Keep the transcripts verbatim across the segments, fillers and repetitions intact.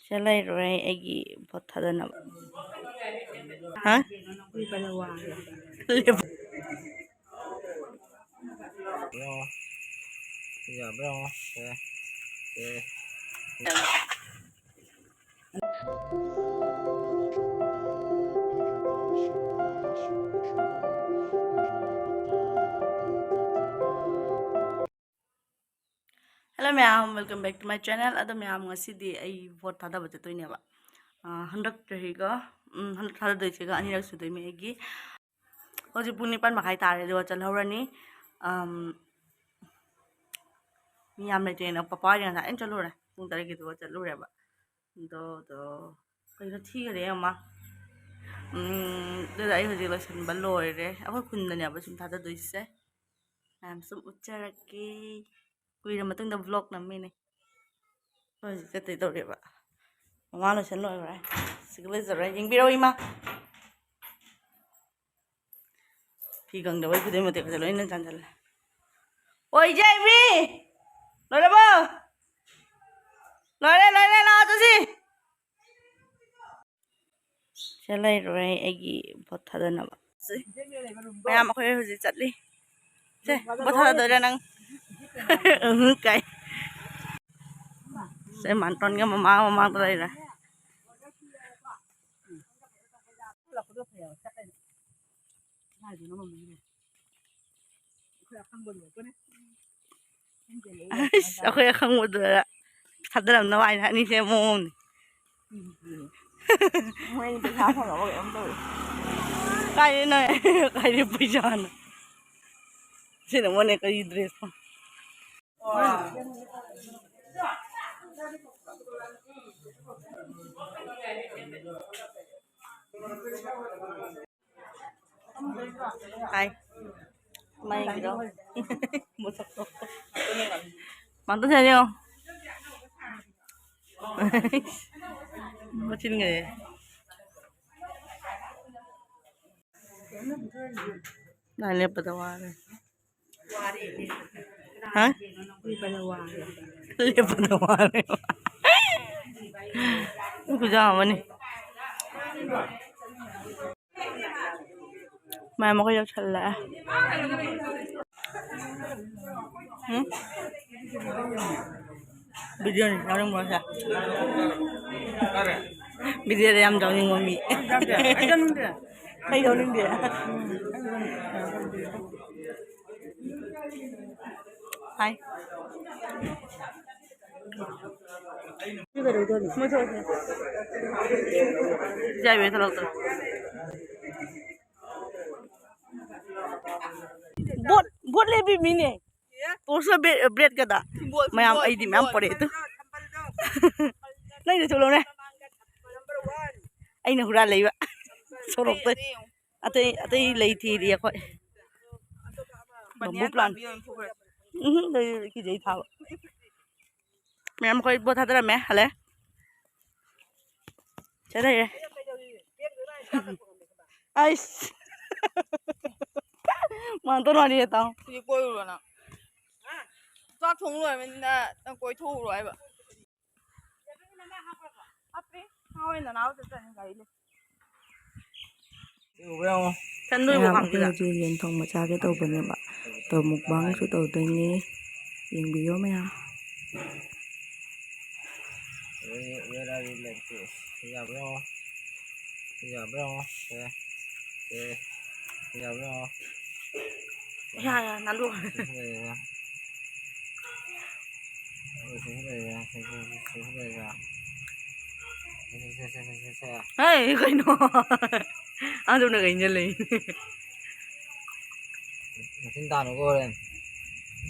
ꯁꯤꯗ ꯂꯩꯔꯨꯔꯦ ꯑꯩꯒꯤ ꯚꯣꯠ ꯊꯥꯗꯅꯕ꯫ ꯍꯥ? ꯂꯦꯞꯄꯗ ꯋꯥꯔꯦ꯫ ꯂꯦꯞꯄ-, ꯌꯥꯕ꯭ꯔꯥ ꯌꯦꯡꯉꯣ꯫ ꯁꯦ, ꯁꯦ꯫ Hello ꯃꯌꯥꯝ, welcome back to my channel꯫ ꯑꯗꯣ ꯃꯌꯥꯝ, ꯉꯁꯤꯗꯤ ꯑꯩ ꯚꯣꯠ ꯊꯥꯗꯕ ꯆꯠꯇꯣꯏꯅꯦꯕ꯫ ꯑꯥ, ꯍꯟꯗꯛ ꯆꯍꯤꯒ, ꯎꯝ, ꯍꯟꯗꯛ ꯊꯥꯗꯗꯣꯏꯁꯤꯒ ꯑꯅꯤꯔꯛ ꯁꯨꯗꯣꯏꯅꯦ ꯑꯩꯒꯤ꯫ ꯍꯧꯖꯤꯛ ꯄꯨꯡ ꯅꯤꯄꯥꯟ ꯃꯈꯥꯏ ꯇꯥꯔꯦ, ꯑꯗꯨꯒ ꯆꯠꯍꯧꯔꯅꯤ꯫ ꯑꯝ, ꯃꯤ ꯌꯥꯝ ꯂꯩꯇ꯭ꯔꯦꯅ ꯄꯄꯥ ꯍꯣꯏꯗꯤ ꯉꯁꯥꯏꯅ ꯆꯠꯂꯨꯔꯦ, ꯄꯨꯡ ꯇꯔꯦꯠꯀꯤꯗꯨꯒ ꯆꯠꯂꯨꯔꯦꯕ꯫ ꯑꯗꯣ, ꯑꯗꯣ, ꯀꯩꯅꯣ ꯊꯤꯈꯔꯦ ꯑꯃ꯫ ꯎꯝ, ꯑꯗꯨꯗ ꯑꯩ ꯍꯧꯖꯤꯛ ꯂꯣꯏꯁꯤꯟꯕ ꯂꯣꯏꯔꯦ꯫ ꯑꯩꯈꯣꯏ ꯈꯨꯟꯗꯅꯦꯕ ꯁꯨꯝ ꯊꯥꯗꯗꯣꯏꯁꯦ꯫ ꯃꯌꯥꯝ ꯁꯨꯝ ꯎꯠꯆꯔꯛꯀꯦ꯫ ꯀꯨꯏꯔ ꯃꯇꯨꯡꯗ vlog ꯅꯝꯃꯤꯅꯦ꯫ ꯑꯩꯈꯣꯏ ꯍꯧꯖꯤꯛ ꯆꯠꯇꯣꯏ ꯇꯧꯔꯦꯕ꯫ ꯃꯃꯥ ꯂꯣꯏꯁꯟ ꯂꯣꯏꯈ꯭ꯔꯦ꯫ ꯁꯤꯒ ꯂꯩꯖꯔꯦ꯫ ꯌꯦꯡꯕꯤꯔꯛꯑꯣ ꯏꯃꯥ꯫ ꯐꯤ ꯀꯪꯗꯕꯩ ꯈꯨꯗꯩ ꯃꯇꯦꯛꯁꯦ ꯂꯣꯏꯅ ꯆꯥꯟꯁꯤꯜꯂꯦ꯫ ꯑꯣꯏ, ꯏꯆꯦ ꯏꯕꯤ! ꯂꯣꯏꯔꯕꯣ? ꯂꯣꯏꯔꯦ, ꯂꯣꯏꯔꯦ, ꯂꯥꯛꯑꯣ ꯆꯠꯁꯤ꯫ ꯁꯤꯗ ꯂꯩꯔꯨꯔꯦ ꯑꯩꯒꯤ ꯚꯣꯠ ꯊꯥꯗꯅꯕ꯫ ꯁꯤ ꯃꯌꯥꯝ ꯑꯩꯈꯣꯏ ꯍꯧꯖꯤꯛ ꯆꯠꯂꯤ꯫ ꯁꯦ, ꯚꯣꯠ ꯊꯥꯗꯗꯣꯏꯔꯥ ꯅꯪ? ꯎꯝ, ꯀꯥꯏ꯫ ꯁꯦ, ꯃꯥꯟꯇꯣꯟꯒ ꯃꯃꯥ ꯃꯃꯥꯡꯗ ꯂꯩꯔꯦ꯫ ꯑꯁ, ꯑꯩꯈꯣꯏ ꯑꯈꯪꯕꯗꯨꯗ ꯊꯥꯗꯔꯝꯅꯕ ꯍꯥꯏꯅ ꯑꯅꯤꯁꯦ ꯃꯑꯣꯡꯅꯤ꯫ ꯃꯣꯏ ꯄꯩꯁꯥ ꯐꯪꯉꯕ ꯀꯩꯅꯣꯝ ꯇꯧꯔꯦ꯫ ꯀꯥꯏꯗꯩꯅꯣ? ꯀꯥꯏꯗꯩ ꯄꯩꯁꯥꯅꯣ? ꯁꯤꯅ ꯃꯣꯏꯅ ꯀꯔꯤ dress ꯅꯣ? ꯍꯥꯏ꯫ ꯃꯥꯏꯒꯤꯗꯣ꯫ ꯃꯁꯛꯇꯣ꯫ ꯃꯥꯟꯇꯣꯟ ꯁꯦ ꯌꯦꯡꯉꯣ꯫ ꯃꯆꯤꯟꯒꯁꯦ꯫ ꯅꯪ ꯂꯦꯞꯄꯗ ꯋꯥꯔꯦ꯫ ꯍꯥ? ꯂꯦꯞꯄꯗ ꯋꯥꯔꯦ꯫ ꯂꯦꯞꯄꯗ ꯋꯥꯔꯦ꯫ ꯈꯨꯌꯥꯝ ꯑꯃꯅꯤ꯫ ꯃꯌꯥꯝ ꯑꯩꯈꯣꯏ ꯌꯧꯁꯜꯂꯛꯑꯦ꯫ ꯎꯝ? ꯚꯤꯗꯤꯑꯣꯅꯤ, ꯌꯥꯎꯅꯤꯡꯕ꯭ꯔꯣ ꯁꯦ? ꯚꯤꯗꯤꯑꯣꯗ ꯌꯥꯝ ꯌꯥꯎꯅꯤꯡꯕ ꯃꯤ꯫ ꯑꯩ ꯌꯥꯎꯅꯤꯡꯗꯦ꯫ ꯍꯥꯏ꯫ ꯌꯥꯏꯃ ꯊꯣꯛꯂꯛꯇ꯭ꯔꯦ꯫ ꯕꯣꯠ, ꯕꯣꯠ ꯂꯦꯞꯄꯤ ꯃꯤꯅꯦ꯫ ꯇꯣꯔꯁ ꯕ꯭ꯔꯦ-, ꯕ꯭ꯔꯦꯗꯀꯗ꯫ ꯃꯌꯥꯝ ꯑꯩꯗꯤ ꯃꯌꯥꯝ ꯄꯣꯔꯛꯑꯦ ꯑꯗꯨ꯫ ꯅꯪꯁꯨ ꯊꯣꯛꯂꯛꯎꯅꯦ꯫ ꯑꯩꯅ ꯍꯨꯔꯥꯜꯂꯛꯏꯕ ꯁꯣꯔꯣꯛꯇ꯫ ꯑꯇꯩ, ꯑꯇꯩ ꯂꯩ ꯊꯤꯔꯤ ꯑꯩꯈꯣꯏ꯫ Bamboo plan. ꯎꯝ, ꯂꯩ ꯀꯤꯖꯩ ꯊꯥꯕ꯫ ꯃꯌꯥꯝ ꯑꯩꯈꯣꯏ ꯕꯣꯠ ꯊꯥꯗꯔꯝꯃꯦ, ꯍꯜꯂꯦ꯫ ꯆꯠꯂꯒꯦ꯫ ꯑꯩꯁ꯫ ꯃꯥꯟꯇꯣꯟ ꯋꯥꯔꯤ ꯇꯥꯎ꯫ ꯁꯤꯗꯤ ꯀꯣꯏꯔꯨꯔꯣ ꯅꯪ꯫ ꯆꯥꯛ ꯊꯣꯡ ꯂꯣꯏꯔꯕꯅꯤꯅ ꯅꯪ ꯀꯣꯏꯊꯣꯛꯎꯔꯣ ꯍꯥꯏꯕ꯫ ꯍꯥꯞꯄꯦ꯫ ꯃꯥ ꯍꯣꯏ ꯅꯅꯥꯎ ꯆꯠꯇꯣꯏꯅꯦ ꯒꯥꯔꯤ ꯂꯩ꯫ ꯎꯕ꯭ꯔꯥ ꯌꯦꯡꯉꯣ꯫ ꯆꯟꯗꯣꯏꯕꯨ ꯃꯌꯥꯝ, ꯑꯩꯈꯣꯏ ꯈꯪꯗꯦꯗ꯫ ꯍꯧꯖꯤꯛ ꯌꯦꯟ ꯊꯣꯡꯕ ꯆꯥꯒꯦ ꯇꯧꯕꯅꯦꯕ꯫ ꯑꯗꯣ ꯃꯨꯛꯕꯥꯡꯁꯨ ꯇꯧꯗꯣꯏꯅꯦ꯫ ꯌꯦꯡꯕꯤꯌꯣ ꯃꯌꯥꯝ꯫ Where, where are you like this? ꯁꯤ ꯌꯥꯕ꯭ꯔꯥ ꯌꯦꯡꯉꯣ꯫ ꯁꯤ ꯌꯥꯕ꯭ꯔꯥ ꯌꯦꯡꯉꯣ꯫ ꯁꯦ, ꯁꯦ, ꯁꯤ ꯌꯥꯕ꯭ꯔꯥ ꯌꯦꯡꯉꯣ꯫ ꯌꯥ, ꯌꯥ, ꯅꯥꯟꯊꯣꯛ꯫ ꯁꯤ ꯂꯩꯔꯦ꯫ ꯁꯤ ꯂꯩꯔꯦ꯫ ꯁꯤ, ꯁꯤ, ꯁꯤ, ꯁꯤ ꯂꯩꯔꯦ꯫ ꯁꯤ, ꯁꯤ, ꯁꯤ, ꯁꯤ ꯂꯩꯔꯦ꯫ ꯁꯤ, ꯁꯤ, ꯁꯤ, ꯁꯤ, ꯁꯤ, ꯁꯤ꯫ ꯍꯩ, ꯀꯩꯅꯣ? ꯑꯗꯨꯅ ꯀꯩꯅꯣ ꯂꯩ? ꯃꯆꯤꯟ ꯇꯥꯅꯨꯀꯣ ꯍꯣꯔꯦꯟ꯫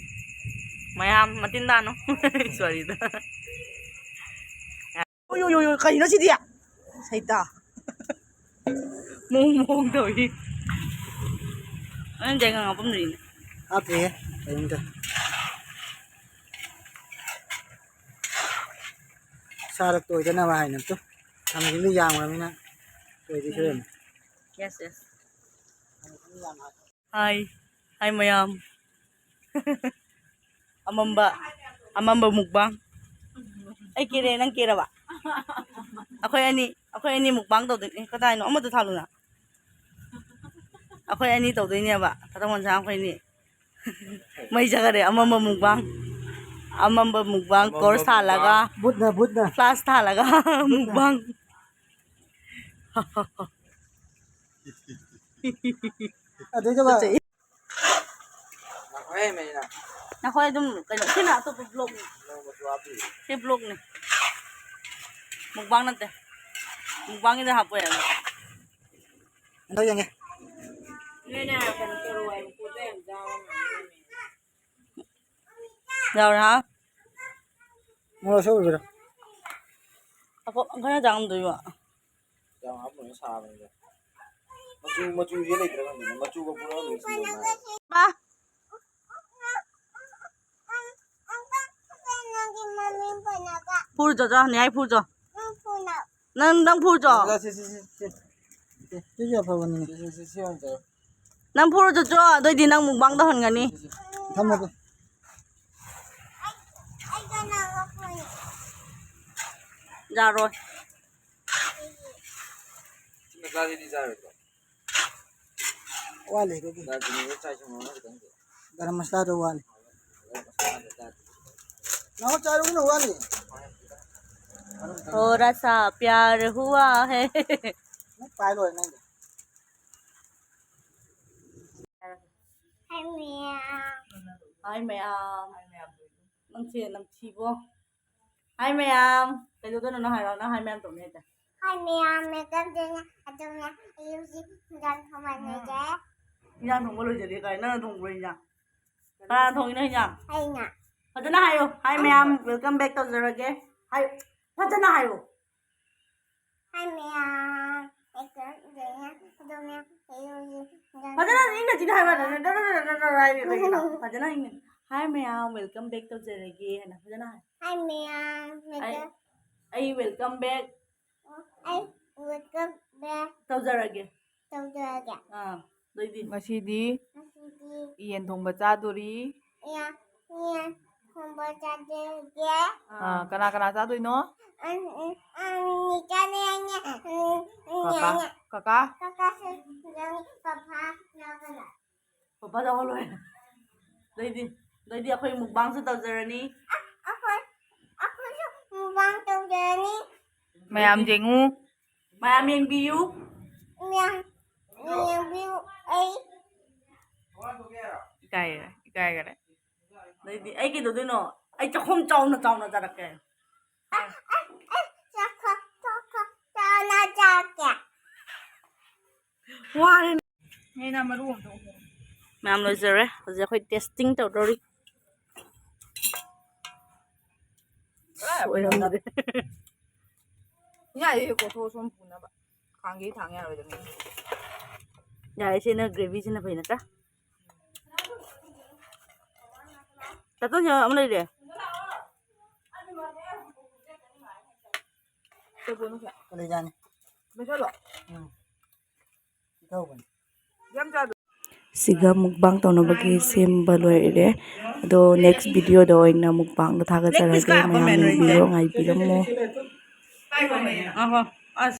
ꯃꯌꯥꯝ ꯃꯆꯤꯟ ꯇꯥꯅꯨ꯫ Sorry ꯗ꯫ ꯑꯣꯏ, ꯑꯣꯏ, ꯑꯣꯏ, ꯑꯣꯏ, ꯀꯩꯅꯣ ꯁꯤꯗꯤ? ꯁꯩꯇꯥ꯫ ꯃꯑꯣꯡ ꯃꯑꯣꯡ ꯇꯧꯏ꯫ ꯑꯩꯅ ꯖꯩꯒ ꯉꯥꯄꯨꯝꯗꯨꯅꯤꯅꯦ꯫ ꯍꯥꯞꯇꯦꯍꯦ, ꯀꯩꯝꯇ꯫ ꯏꯁꯥꯗ ꯇꯣꯏꯗꯅꯕ ꯍꯥꯏꯅ ꯇꯨ꯫ ꯊꯥꯡꯖꯤꯡꯗꯨ ꯌꯥꯝꯈ꯭ꯔꯕꯅꯤꯅ ꯇꯣꯏꯗꯤ ꯁꯣꯏꯔꯅꯤ꯫ Yes, yes. ꯍꯥꯏ꯫ ꯍꯥꯏ ꯃꯌꯥꯝ꯫ ꯑꯃꯝꯕ, ꯑꯃꯝꯕ ꯃꯨꯛꯕꯥꯡ꯫ ꯑꯩ ꯀꯦꯔꯦ, ꯅꯪ ꯀꯦꯔꯕ? ꯑꯩꯈꯣꯏ ꯑꯅꯤ, ꯑꯩꯈꯣꯏ ꯑꯅꯤ ꯃꯨꯛꯕꯥꯡ ꯇꯧꯗꯣꯏꯅꯦ꯫ ꯀꯗꯥꯏꯅꯣ? ꯑꯃꯗ ꯊꯥꯜꯂꯨꯅ꯫ ꯑꯩꯈꯣꯏ ꯑꯅꯤ ꯇꯧꯗꯣꯏꯅꯦꯕ꯫ ꯊꯥꯗꯧ ꯃꯟꯁꯥꯡ ꯑꯩꯈꯣꯏ ꯑꯅꯤ꯫ ꯃꯩ ꯆꯠꯈꯔꯦ꯫ ꯑꯃꯝꯕ ꯃꯨꯛꯕꯥꯡ꯫ ꯑꯃꯝꯕ ꯃꯨꯛꯕꯥꯡ꯫ ꯑꯃꯝꯕ ꯀꯣꯔꯁ ꯊꯥꯜꯂꯒ꯫ ꯃꯨꯛꯕꯥꯡ꯫ ꯕꯨꯠꯅ, ꯕꯨꯠꯅ꯫ ꯐ꯭ꯂꯥꯁ ꯊꯥꯜꯂꯒ ꯕꯨꯠꯅ꯫ ꯃꯨꯛꯕꯥꯡ꯫ ꯑꯗꯨꯏꯗꯨꯒ ꯐꯖꯩ꯫ ꯉꯥꯏꯈꯣꯍꯦ, ꯃꯦꯔꯤꯅꯥ꯫ ꯉꯥꯏꯈꯣꯍꯦ, ꯑꯗꯨꯝ ꯀꯩꯅꯣ, ꯁꯤꯅ ꯑꯇꯣꯞꯄ ꯕ꯭ꯂꯣꯛꯅꯤ꯫ ꯅꯣꯡꯃꯁꯨ ꯍꯥꯞꯄꯤ꯫ ꯁꯤ ꯕ꯭ꯂꯣꯛꯅꯤ꯫ ꯃꯨꯛꯕꯥꯡ ꯅꯠꯇꯦ꯫ ꯃꯨꯛꯕꯥꯡꯒꯤꯗ ꯍꯥꯞꯄ ꯌꯥꯏ꯫ ꯑꯗꯣ ꯌꯦꯡꯒꯦ꯫ ꯅꯣꯏꯅ ꯀꯩꯅꯣ ꯇꯧꯔꯣ ꯍꯥꯏꯕ ꯄꯣꯠꯇꯣ ꯌꯥꯝ ꯆꯥꯎꯔꯝꯃꯅꯤ꯫ ꯌꯥꯎꯔꯦ, ꯍꯥ? ꯃꯣꯔꯣꯛ ꯑꯁꯨꯕ ꯑꯣꯏꯕꯤꯔꯣ꯫ ꯑꯐꯣ-, ꯈꯔ ꯆꯥꯝꯗꯣꯏꯕ꯫ ꯌꯥꯝ ꯍꯥꯞꯄꯅ ꯁꯥꯕꯅꯤꯗ꯫ ꯃꯆꯨ, ꯃꯆꯨꯁꯦ ꯂꯩꯇ꯭ꯔꯥ ꯈꯪꯗꯦꯅꯦ꯫ ꯃꯆꯨꯒ ꯄꯨꯔꯥ ꯂꯣꯏꯁꯤꯟꯅꯕ꯫ ꯕꯥ꯫ ꯐꯨꯔꯨꯆꯣ, ꯆꯣ, ꯅꯤꯌꯥꯏ ꯐꯨꯔꯨꯆꯣ꯫ ꯅꯪ, ꯅꯪ ꯐꯨꯔꯨꯆꯣ꯫ ꯁꯤ, ꯁꯤ, ꯁꯤ, ꯁꯤ꯫ ꯁꯤ, ꯁꯤꯁꯨ ꯑꯐꯕꯅꯤꯅꯦ꯫ ꯁꯤ, ꯁꯤ, ꯁꯤ, ꯁꯤ ꯑꯣꯏꯅ ꯇꯧꯔꯣ꯫ ꯅꯪ ꯐꯨꯔꯨꯆꯣ, ꯆꯣ, ꯑꯗꯨꯑꯣꯏꯗꯤ ꯅꯪ ꯃꯨꯛꯕꯥꯡ ꯇꯧꯍꯟꯒꯅꯤ꯫ ꯁꯤ, ꯁꯤ, ꯁꯤ꯫ ꯊꯝꯃꯒꯦ꯫ ꯌꯥꯔꯣꯏ꯫ ꯁꯤ ꯃꯆꯥꯁꯤꯗꯤ ꯆꯥꯔꯣꯏꯗ꯭ꯔꯣ? ꯋꯥꯠꯂꯤ ꯑꯗꯨꯗꯤ꯫ ꯗꯥꯜꯆꯤꯅꯤꯗꯣ ꯆꯥꯏꯁꯤꯟꯅꯧ ꯈꯤꯇꯪꯗꯤ꯫ ꯒꯔꯝ ꯃꯁꯥꯂꯥꯗꯣ ꯋꯥꯠꯂꯤ꯫ ꯒꯔꯝ ꯃꯁꯥꯂꯥꯗꯣ ꯆꯥꯗ꯭ꯔꯤ꯫ ꯅꯪ ꯆꯥꯔꯨꯒꯤꯅꯣ, ꯋꯥꯠꯂꯤ꯫ ꯊꯣꯔꯥ ꯁꯥ ꯄ꯭ꯌꯥꯔ ꯍꯨꯋꯥ ꯍꯦ꯫ ꯅꯪ ꯄꯥꯏ ꯂꯣꯏꯔꯦ ꯅꯪꯗꯤ꯫ ꯍꯥꯏ ꯃꯌꯥꯝ꯫ ꯍꯥꯏ ꯃꯌꯥꯝ꯫ ꯅꯪꯁꯦ ꯅꯝꯊꯤꯕꯣ꯫ ꯍꯥꯏ ꯃꯌꯥꯝ꯫ ꯀꯩꯗꯧꯗꯣꯏꯅꯣ ꯅꯪ ꯍꯥꯏꯔꯣ? ꯅꯪ ꯍꯥꯏ ꯃꯌꯥꯝ ꯇꯧꯅꯤ ꯍꯦꯛꯇ꯫ ꯍꯥꯏ ꯃꯌꯥꯝ, ꯃꯦꯀꯞ ꯇꯧꯅꯤ꯫ ꯑꯗꯨꯅ ꯑꯩ ꯍꯧꯖꯤꯛ ꯍꯤꯟꯖꯥꯡ ꯊꯣꯡꯕ ꯂꯣꯏꯔꯦ꯫ ꯍꯤꯟꯖꯥꯡ ꯊꯣꯡꯕ ꯂꯣꯏꯖꯔꯦ ꯀꯥꯏ? ꯅꯪꯅ ꯊꯣꯡꯕ꯭ꯔꯣ ꯍꯤꯟꯖꯥꯡ? ꯀꯅꯥꯅ ꯊꯣꯡꯉꯤꯅꯣ ꯍꯤꯟꯖꯥꯡ? ꯑꯩꯅ꯫ ꯐꯖꯅ ꯍꯥꯏꯌꯣ꯫ ꯍꯥꯏ ꯃꯌꯥꯝ, welcome back ꯇꯧꯖꯔꯒꯦ꯫ ꯍꯥꯏ, ꯐꯖꯅ ꯍꯥꯏꯌꯣ꯫ ꯍꯥꯏ ꯃꯌꯥꯝ, ꯃꯦꯀꯞ ꯇꯧꯅꯤ꯫ ꯑꯗꯨꯅ ꯑꯩ ꯍꯧꯖꯤꯛ ꯍꯤꯟꯖꯥꯡ ꯐꯖꯅ ꯊꯣꯡꯕ ꯏꯪꯅ ꯆꯤꯛꯅ ꯍꯥꯏꯕ ꯅꯠꯇ꯭ꯔꯅꯦ꯫ ꯗꯔ ꯗꯔ ꯗꯔ ꯗꯔ ꯗꯔ ꯍꯥꯏꯔꯤꯗꯣ ꯀꯩꯒꯤꯅꯣ? ꯐꯖꯅ ꯏꯪꯅ꯫ ꯍꯥꯏ ꯃꯌꯥꯝ, welcome back ꯇꯧꯖꯔꯒꯦ ꯍꯥꯏꯅ ꯐꯖꯅ ꯍꯥꯏ꯫ ꯍꯥꯏ ꯃꯌꯥꯝ, ꯑꯩ, ꯃꯦꯀꯞ ꯑꯩ welcome back ꯑꯩ welcome back ꯇꯧꯖꯔꯒꯦ꯫ ꯇꯧꯖꯔꯒꯦ꯫ ꯑꯥ, ꯑꯗꯩꯗꯤ? ꯉꯁꯤꯗꯤ ꯉꯁꯤꯗꯤ ꯌꯦꯟ ꯊꯣꯡꯕ ꯆꯥꯗꯣꯔꯤ꯫ ꯌꯦꯟ, ꯌꯦꯟ ꯊꯣꯡꯕ ꯆꯥꯖꯒꯦ꯫ ꯑꯥ, ꯀꯅꯥ ꯀꯅꯥ ꯆꯥꯗꯣꯏꯅꯣ? ꯎꯝ, ꯎꯝ, ꯎꯝ, ꯆꯥꯅꯤꯡꯉꯦ꯫ ꯎꯝ, ꯎꯝ, ꯀꯀꯥ, ꯌꯥꯅꯤ꯫ ꯀꯀꯥ꯫ ꯀꯀꯥꯁꯨ ꯌꯥꯅꯤ, ꯄꯄꯥ ꯌꯥꯎꯗꯅ꯫ ꯄꯄꯥ ꯂꯧꯍꯜꯂꯣꯏ꯫ ꯑꯗꯩꯗꯤ, ꯑꯗꯩꯗꯤ ꯑꯩꯈꯣꯏ mukbangꯁꯨ ꯇꯧꯖꯔꯅꯤ꯫ ꯑ-, ꯑꯩꯈꯣꯏ, ꯑꯩꯈꯣꯏꯁꯨ mukbang ꯇꯧꯖꯔꯅꯤ꯫ ꯃꯌꯥꯝ ꯌꯦꯡꯉꯨ꯫ ꯃꯌꯥꯝ ꯌꯦꯡꯕꯤꯌꯨ꯫ ꯃꯌꯥꯝ ꯌꯦꯡꯕꯤꯌꯨ꯫ ꯑꯩ ꯏꯀꯥꯏꯔꯦ, ꯏꯀꯥꯏꯈꯔꯦ꯫ ꯑꯗꯩꯗꯤ ꯑꯩ ꯀꯩꯗꯧꯗꯣꯏꯅꯣ? ꯑꯩ ꯆꯥꯛꯈꯨꯝ ꯆꯥꯎꯅ ꯆꯥꯎꯅ ꯆꯥꯔꯛꯀꯦ꯫ ꯆꯥꯛꯈꯨꯝ ꯆꯥꯎꯅ ꯆꯥꯔꯛꯀꯦ꯫ ꯋꯥꯔꯦ꯫ ꯑꯩꯅ ꯃꯔꯨ ꯑꯝꯇ ꯎꯞꯄꯣ꯫ ꯃꯌꯥꯝ ꯂꯣꯏꯖꯔꯦ꯫ ꯍꯧꯖꯤꯛ ꯑꯩꯈꯣꯏ testing ꯇꯧꯗꯧꯔꯤ꯫ ꯑꯣꯏꯔꯝꯗ꯭ꯔꯦ꯫ ꯌꯥꯏꯌꯦ, ꯀꯣꯊꯣꯛꯑ ꯁꯨꯝ ꯄꯨꯅꯕ꯫ ꯈꯥꯡꯒꯤ ꯊꯥꯡ ꯌꯥꯔꯣꯏꯗꯕꯅꯤ꯫ ꯌꯥꯔꯦ, ꯁꯤꯅ gravyꯁꯤꯅ ꯐꯩ ꯅꯠꯇ꯭ꯔꯥ? ꯇꯥꯇꯣꯟ, ꯁꯤ ꯑꯃ ꯂꯩꯔꯦ꯫ ꯀꯩ ꯄꯣꯠꯅꯣ ꯁꯦ? ꯀꯂꯦꯖꯥꯅꯤ꯫ ꯃꯦꯠꯁꯜꯂꯣ꯫ ꯎꯝ꯫ ꯏꯇꯧꯕꯅꯤ꯫ ꯌꯥꯝ ꯆꯥꯗ꯭ꯔꯣ? ꯁꯤꯒ mukbang ꯇꯧꯅꯕꯒꯤ ꯁꯦꯝꯕ ꯂꯣꯏꯔꯦ꯫ ꯑꯗꯣ next videoꯗ ꯑꯣꯏꯅ mukbangꯗ ꯊꯥꯒꯠꯆꯔꯒꯦ꯫ ꯃꯌꯥꯝ ꯌꯦꯡꯕꯤꯔꯣ, ꯉꯥꯏꯕꯤꯔꯝꯃꯣ꯫ ꯑꯍꯣ, ꯑꯁ꯫